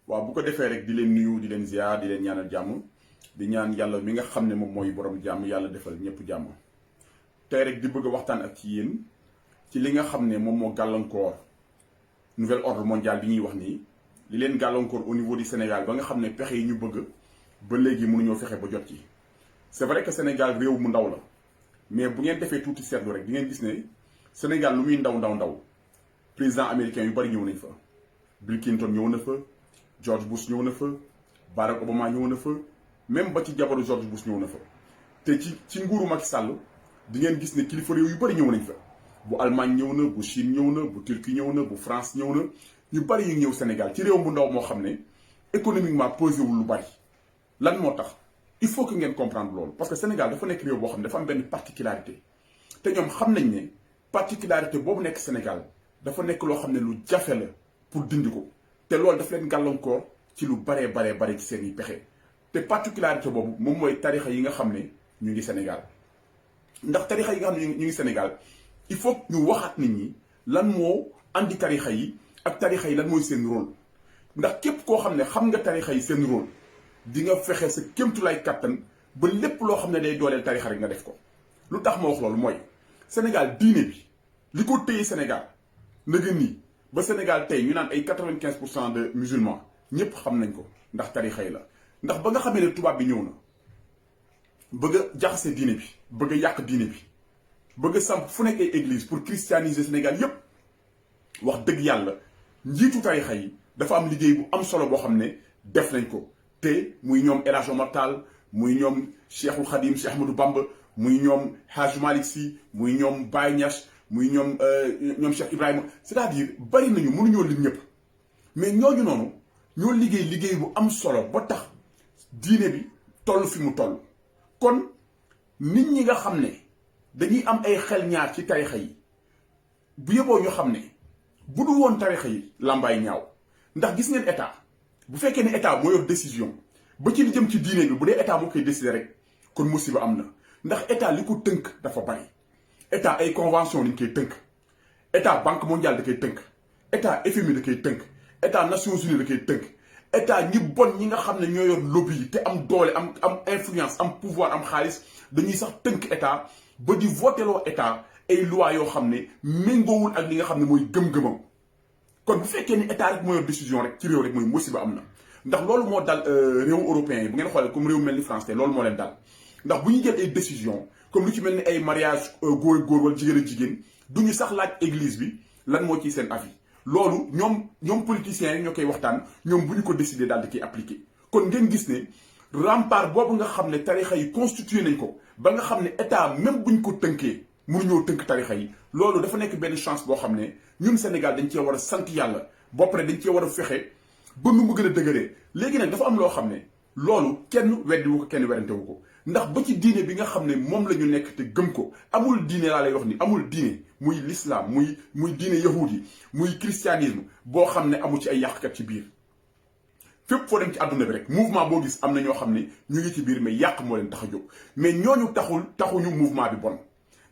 waaw bu ko defee rek di leen nuyu di leen ziar di leen ñaanal jàmm di ñaan yàlla mi nga xam ne moom mooy borom jàmm yàlla defal ñëpp jàmm tey rek di bëgg a waxtaan ak ci yéen ci li nga xam ne moom moo gàllankoor nouvel ordre mondial bi ñuy wax nii li leen gàllankoor au niveau du Sénégal ba nga xam ne pexe yi ñu bëgg ba léegi mënuñoo fexe ba jot ci. c'est vrai que Sénégal réew mu ndaw la mais bu ngeen defee tuuti seetlu rek di ngeen gis ne Sénégal lu muy ndaw président américain yu bari ñëw nañ fa. Bill Clinton ñëw na fa George Bush ñëw na fa Barack Obama ñëw na fa même ba ci jabaru George Bush ñëw na fa te ci nguuru Macky Sall di ngeen gis ne kilifa réew yu bari ñëw nañ fa. bu Allemagne ñëw na bu Chine ñëw na bu Turquie ñëw na bu France ñëw na ñu bari yu ñëw Sénégal ci réew mu ndaw moo xam ne économiquement posé wul lu bari lan moo tax il faut que ngeen comprendre loolu parce que Sénégal dafa nekk réew boo xam ne dafa am benn particularité te ñoom xam nañ ne particularité boobu nekk Sénégal dafa nekk loo xam ne lu jafe la pour dindi ko te loolu daf leen gàllankoor ci lu bare ci seen i pexe te particularité boobu moom mooy tarixa yi nga xam ne ñu ngi Sénégal ndax tarixa yi nga xam ne ñu ngi Sénégal il faut ñu waxaat nit ñi lan moo andi tarixa yi ak tarixa yi lan mooy seen rôle ndax képp koo xam ne xam nga tarixa yi seen rôle di nga fexe sa kéemtulaay kàttan ba lépp loo xam ne day dooleel tarixa rek nga def ko. lu tax ma wax loolu mooy Sénégal diine bi li ko téye Sénégal ndëgg nii ba Sénégal tey ñu naan ay 95% de musulmans ñëpp xam nañ ko ndax tarixa yi la ndax ba nga xamee ne tubaab bi ñëw na bëgg a jaxase diine bi bëgg a yàq diine bi bëgg a samp fu nekk ay église pour christianiser Sénégal yépp wax dëgg yàlla njiitu tarixa yi dafa am liggéey bu am solo boo xam ne def nañ ko te muy ñoom El Hadj Omar Tall muy ñoom Cheikhul Khadim Cheikh Ahmadou Bamba muy ñoom Hadj Malick Sy muy ñoom Baye Niass muy ñoom Cheikh Ibrahima c'est-à-dire bari nañu mënuñoo lim ñëpp mais ñooñu noonu ñoo liggéey bu am solo ba tax diine bi toll fi mu toll. kon nit ñi nga xam ne dañuy am ay xel ñaar ci tarixa yi bu yeboo ñu xam ne bu du woon tarixa yi làmbaay ñaaw ndax gis ngeen état bu fekkee ne état moo yor décision ba ci li jëm ci diine bi bu dee état moo koy décider rek kon musiba am na ndax état li ko tënk dafa bari. état ay convention lañ koy tënk état banque mondiale da koy tënk état FMI da koy tënk état Nations Unies da koy tënk état ñi bon ñi nga xam ne ñoo yor lobby yi te am doole am influence am pouvoir am xaalis dañuy sax tënk état ba di voteloo état ay loi yoo xam ne méngoowul ak li nga xam ne mooy gëm-gëmam. kon bu fekkee ni état rek moo yor décision rek ci réew rek mooy musiba am na ndax loolu moo dal réewu européens yi bu ngeen xoolee comme réew mel ni France te loolu moo leen dal ndax bu ñu jël ay décision comme lu ci mel ni ay mariage góor wala jigéen du ñu sax laaj église bi lan moo ciy seen avis loolu ñoom politiciens yi ñoo koy waxtaan ñoom bu ñu ko décider daal di koy appliquer. kon ngeen gis ne rempart boobu nga xam ne tarixa yi constitué nañ ko ba nga xam ne état même bu ñu ko tënkee mënuñoo tënk tarixa yi loolu dafa nekk benn chance boo xam ne ñun Sénégal dañ cee war a sant yàlla ba pare dañ cee war a fexe ba nu mu gën a dëgëree. léegi nag dafa am loo xam ne loolu kenn weddiwu ko kenn werantewu ko ndax ba ci diine bi nga xam ne moom la ñu nekk te gëm ko amul diine laa lay wax ni amul diine muy l'islam muy diine yahudi yi muy christianisme boo xam ne amul ci ay yàqkat ci biir. fépp foo dem ci àdduna bi rek mouvement boo gis am na ñoo xam ne ñu ngi ci biir mais yàq moo leen tax a jóg mais ñooñu taxuñu mouvement bi bon.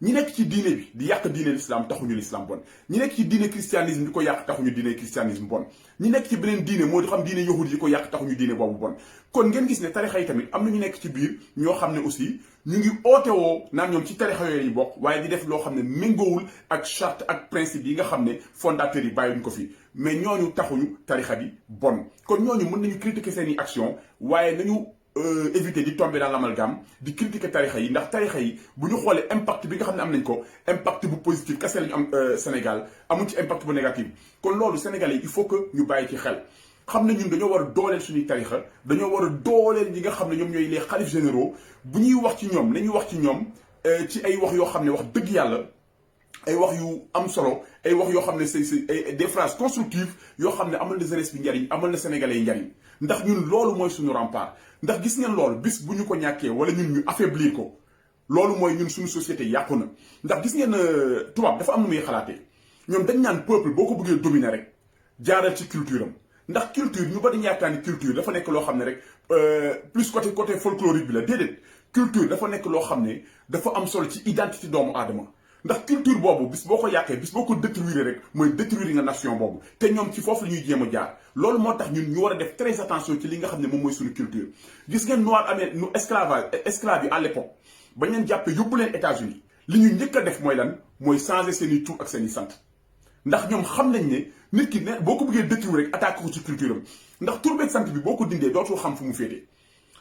ñi nekk ci diine bi di yàq diine l'islam taxuñu l'islam bon ñi nekk ci diine christianisme di ko yàq taxuñu diine christianisme bon ñi nekk ci beneen diine moo di xam diine yahudi yi ko yàq taxuñu diine boobu bon. kon ngeen gis ne tarixa yi tamit am na ñu nekk ci biir ñoo xam ne aussi ñu ngi ootewoo naan ñoom ci tarixa yooyu lañu bokk waaye di def loo xam ne méngoowul ak charte ak principe yi nga xam ne fondateurs yi bàyyiwuñ ko fi mais ñooñu taxuñu tarixa bi bon. kon ñooñu mën nañu critiquer seeni action waaye nañu éviter di tomber dans l'amalgame di critiquer tarixa yi ndax tarixa yi bu ñu xoolee impact bi nga xam ne am nañ ko impact bu positif kese la ñu am Sénégal amuñ ci impact bu négatif. kon loolu Sénégalais yi il faut que ñu bàyyi ci xel xam ne ñun dañoo war a dooleel suñuy tarixa dañoo war a dooleel ñi nga xam ne ñoom ñooy les xalifs généraux bu ñuy wax ci ñoom nañuy wax ci ñoom ci ay wax yoo xam ne wax dëgg yàlla ay wax yu am solo ay wax yoo xam ne c'est des phrases constructives yoo xam ne amal na jeunesse bi njariñ amal na Sénégalais yi njariñ ndax ñun loolu mooy suñu rempart. ndax gis ngeen loolu bis bu ñu ko ñàkkee wala ñun ñu affaiblir ko loolu mooy ñun suñu société yàqu na ndax gis ngeen tubaab dafa am nu muy xalaatee ñoom dañ naan peuple boo ko bëggee dominer rek jaaral ci culture am ndax culture ñu bari yaakaar ni culture dafa nekk loo xam ne rek plus côté folklorique bi la déedéet culture dafa nekk loo xam ne dafa am solo ci identité doomu aadama ndax culture boobu bis boo ko yàqee bis boo ko détruire rek mooy détruire nga nation boobu te ñoom ci foofu la ñuy jéem a jaar loolu moo tax ñun ñu war a def très attention ci li nga xam ne moom mooy suñu culture gis ngeen noir amee nu esclave yi à l'époque bañ leen jàppee yóbbu leen États-Unis li ñu njëkk a def mooy lan mooy changer seen i tur ak seen i sant ndax ñoom xam nañ ne nit ki ne boo ko bëggee détruire rek attaque ko ci culture am ndax tur beeg sant bi boo ko dindee dootul xam fu mu féetee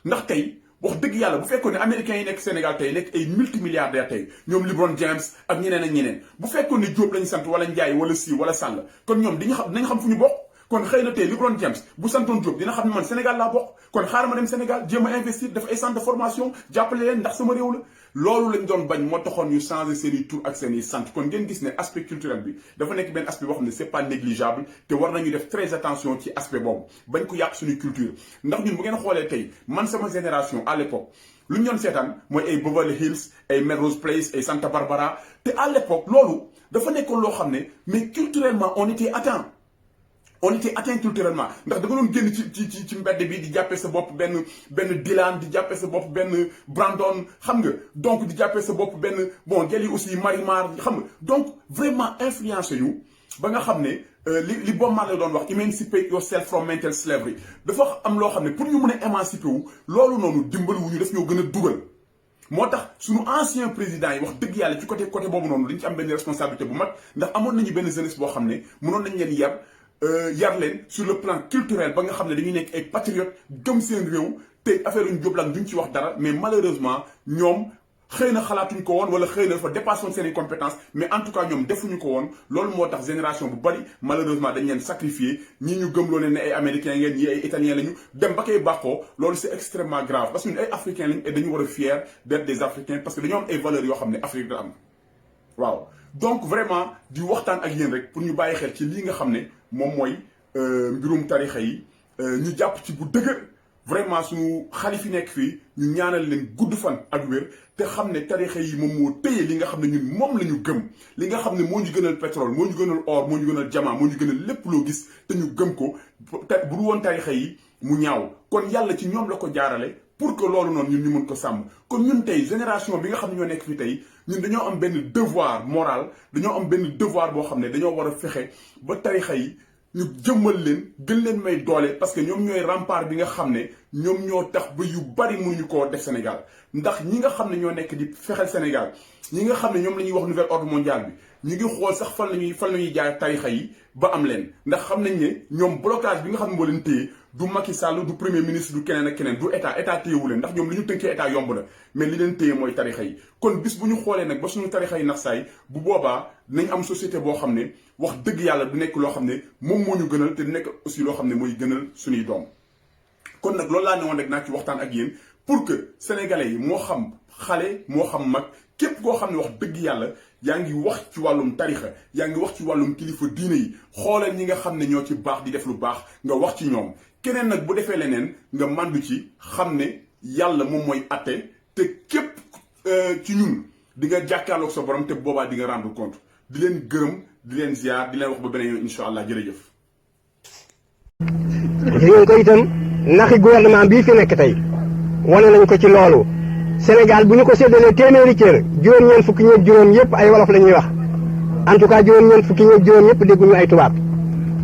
ndax tey wax dëgg yàlla bu fekkoon ne américains yi nekk Sénégal tey nekk ay multimilliardaires tey ñoom LeBron James ak ñeneen ak ñeneen bu fekkoon ne Diop lañu sant wala Ndiaye wala Sy wala Sall kon ñoom dinañ xam fu ñu bokk kon xëy na tey LeBron James bu santoon Diop dina xam ne man Sénégal laa bokk kon xaaral ma dem Sénégal jéem a investir def ay centre de formation jàppale leen ndax sama réew la loolu lañ doon bañ moo taxoon ñu changer seen i tur ak seen i sant kon ngeen gis ne aspect culturel bi dafa nekk benn aspect boo xam ne c'est pas négligeable te war nañu def très attention ci aspect boobu bañ ko yàq suñu culture ndax ñun bu ngeen xoolee tey man sama génération à l'époque lu ñu doon seetaan mooy ay Beverly Hills ay Melrose Place ay Santa Barbara te à l'époque loolu dafa nekkoon loo xam ne mais culturellement on était atteint culturellement ndax da nga doon génn ci mbedd bi di jàppee sa bopp benn Dylan di jàppee sa bopp benn Brandon xam nga donc di jàppee sa bopp benn bon gel yi aussi Marimar xam nga donc vraiment influencé yu ba nga xam ne li Bob Marley doon wax emancipate yourself from mental slavery dafa am loo xam ne pour ñu mën a émanciper wu loolu noonu dimbali wu ñu daf ñoo gën a dugal moo tax suñu ancien président yi wax dëgg yàlla ci côté boobu noonu dañ ci am benn responsabilité bu mag ndax amoon nañu benn jeunesse boo xam ne mënoon nañ leen yar leen sur le plan culturel ba nga xam ne dañuy nekk ay patriotes gëm seen réew te affaire uñ jóblaan duñ ci wax dara mais malheureusement ñoom xëy na xalaatuñ ko woon wala xëy na dafa dépassé woon seen i compétences mais en tout cas ñoom defuñu ko woon loolu moo tax génération bu bari malheureusement dañ leen sacrifié ñii ñu gëm loo leen ne ay américains ngeen ñii ay italiens lañu dem ba koy bàqoo loolu c'est extrêmement grave parce que ñun ay africains lañ et dañu war a fier d'être des africains parce que dañoo am ay valeurs yoo xam ne Afrique da am waaw donc vraiment di waxtaan ak yéen rek pour ñu bàyyi xel ci lii nga xam ne moom mooy mbirum tarixa yi ñu jàpp ci bu dëgër vraiment suñu xalif yi nekk fii ñu ñaanal leen gudd fan ak wér te xam ne tarixa yi moom moo téye li nga xam ne ñun moom la ñu gëm li nga xam ne moo ñu gënal pétrole moo ñu gënal or moo ñu gënal diamant moo ñu gënal lépp loo gis te ñu gëm ko te bu dul woon tarixa yi mu ñaaw kon yàlla ci ñoom la ko jaarale pour que loolu noonu ñun ñu mën ko sàmm kon ñun tey génération bi nga xam ne ñoo nekk fi tey ñun dañoo am benn devoir moral dañoo am benn devoir boo xam ne dañoo war a fexe ba tarixa yi ñu jëmmal leen gën leen may doole parce que ñoom ñooy rempart bi nga xam ne ñoom ñoo tax ba yu bari mënuñu koo def Sénégal ndax ñi nga xam ne ñoo nekk di fexeel Sénégal ñi nga xam ne ñoom la ñuy wax nouvel ordre mondial bi ñu ngi xool sax fan la ñuy jaay tarixa yi ba am leen ndax xam nañ ne ñoom blocage bi nga xam ne moo leen téye du Macky Sall du premier ministre du keneen ak keneen du état téyewu leen ndax ñoom li ñu tënkee état yomb na mais li leen téye mooy tarixa yi kon bis bu ñu xoolee nag ba suñu tarixa yi nax saay bu boobaa nañ am société boo xam ne wax dëgg yàlla du nekk loo xam ne moom moo ñu gënal te du nekk aussi loo xam ne mooy gënal suñuy doom kon nag loolu laa ne woon rek naa ci waxtaan ak yéen pour que sénégalais yi moo xam xale moo xam mag képp koo xam ne wax dëgg yàlla yaa ngi wax ci wàllum tarixa yaa ngi wax ci wàllum kilifa diine yi xoolal ñi nga xam ne ñoo ci baax di def lu baax nga wax ci ñoom keneen nag bu defee leneen nga màndu ci xam ne yàlla moom mooy atte te képp ci ñun di nga jàkkaarloog sa borom te boobaa di nga rendre compte di leen gërëm di leen ziar di leen wax ba beneen yoon incha allah jërëjëf. gis ngeen ko itam naxi gouvernement bii fi nekk tey wane nañ ko ci loolu Sénégal bu ñu ko séddalee téeméeri cër juróom-ñeent fukki ñeeg juróom yëpp ay wolof la ñuy wax en tout cas juróom-ñeent fukki ñeeg juróom yëpp dégguñu ay tubaab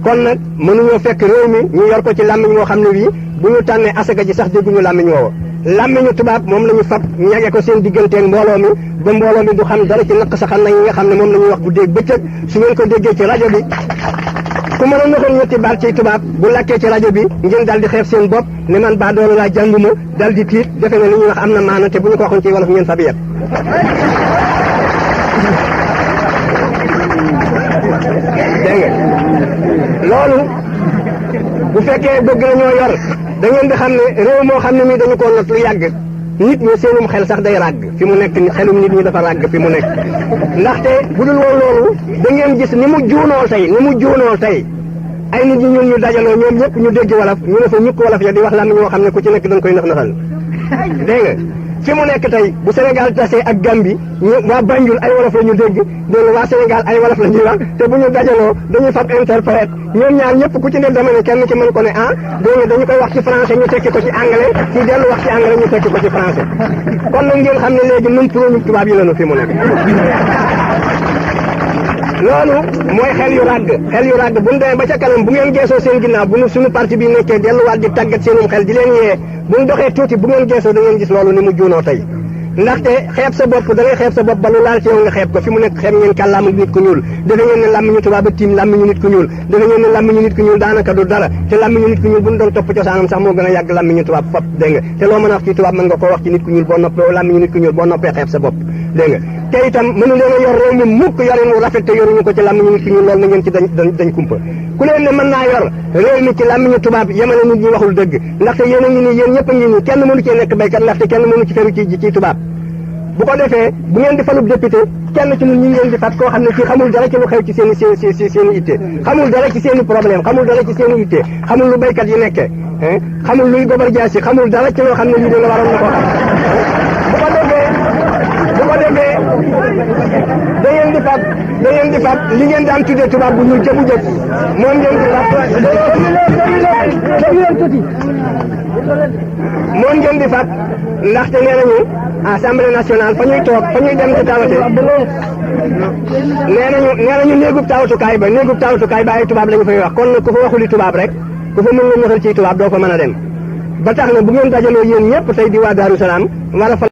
kon nag mënuñoo fekk réew mi ñu yor ko ci làmmiñ woo xam ne bii bu ñu tànnee asaka ji sax dégguñu làmmiñ woowa làmmiñu tubaab moom la ñu fab ñage ko seen digganteeg mbooloo mi ba mbooloo mi du xam dara ci naq saxal na yi nga xam ne moom la ñuy wax bu dégg bëccëg su ngeen ko déggee ci rajo bi ku mën a noxoon ñetti baat ci tubaab bu lakkee ci rajo bi ngeen daal di xeeb seen bopp ne man baa doolu laa jànguma daal di tiit defe ne li ñuy wax am na maana te bu ñu ko waxoon ci wolof ngeen fabi yet dégg nga loolu bu fekkee bëgg la ñoo yor da ngeen di xam ne réew moo xam ne mii dañu ko not lu yàgg nit ñi seenum xel sax day ràgg fi mu nekk xelum nit ñi dafa ràgg fi mu nekk ndaxte bu dul woon loolu da ngeen gis ni mu juunoo tey ay nit ñi ñun ñu dajaloo ñoom ñëpp ñu dégg wolof ñu ne fa ñukk wolof ya di wax làmmiñ woo xam ne ku ci nekk dañ koy nax-naxal dégg nga fi mu nekk tey bu Sénégal tasee ak Gambie ñu waa Banjul ay wolof la ñu dégg dégg nga waa Sénégal ay wolof la ñuy wax te bu ñu dajaloo dañuy fab interprète ñoom ñaar ñëpp ku ci ne dama ne kenn ci mën ko ne dégg nga dañu koy wax ci français ñu tekki ko ci anglais ci dellu wax ci anglais ñu tekki ko ci français kon nag ngeen xam ne léegi nun turóoñu tubaab yi lañu fi mu nekk loolu mooy xel yu ràgg bu ñu demee ba ca kanam bu ngeen geesoo seen ginnaaw bu ñu suñu parti bi nekkee delluwaat di tàggat seenum xel di leen yee bu ñu doxee tuuti bu ngeen geesoo da ngeen gis loolu ni mu juunoo tey ndaxte xeeb sa bopp da ngay xeeb sa bopp ba lu laal ci yow nga xeeb ko fi mu nekk xeeb ngeen kàllaamu nit ku ñuul defe ngeen ne làmmiñu tubaab a tiim làmmiñu nit ku ñuul defe ngeen ne làmmiñu nit ku ñuul daanaka du dara te làmmiñu nit ku ñuul bu ñu doon topp cosaanam sax moo gën a yàgg làmmiñu tubaab fop dégg nga te loo mën a wax ci tubaab mën nga koo wax ci nit ku ñuul boo noppee làmmiñu nit ku ñuul boo noppee xeeb sa bopp dégg nga te itam mënu leen a yor réew mi mukk yorin wu rafet te yoruñu ko ci làmmiñu nit ku ñuul loolu na ngeen ci dañ kumpa ku leen ne mën naa yor réew mi ci làmmiñu tubaab yemale nit ñi waxul dëgg ndaxte yéen a ngi nii yéen ñëpp a ngi nii kenn mënu cee nekk béykat ndaxte kenn mënu ci feru ci tubaab bu ko defee bu ngeen di falub député kenn ci ñun ñi ngeen di fat koo xam ne kii xamul dara ci lu xew ci seen i itte xamul dara ci seen i problème xamul dara ci seen i itte xamul lu béykat yi nekkee xamul luy gobar jaas yi xamul dara ci loo xam ne lii dina waroon na ko xam bu ko defee da ngeen di fat li ngeen daan tuddee tubaab bu ñuul ca bu jëkk moom ngeen di moom ngeen di fat ndaxte nee nañu assemblée nationale fa ñuy toog fa ñuy dem ci tawate nee nañu néegub tawatukaay ba ay tubaab la ñu fay wax kon nag ku fa waxuli tubaab rek ku fa mën nga ñëxal ci tubaab doo fa mën a dem ba tax na bu ngeen dajaloo yéen ñëpp tey di waa Daaru Salaam war a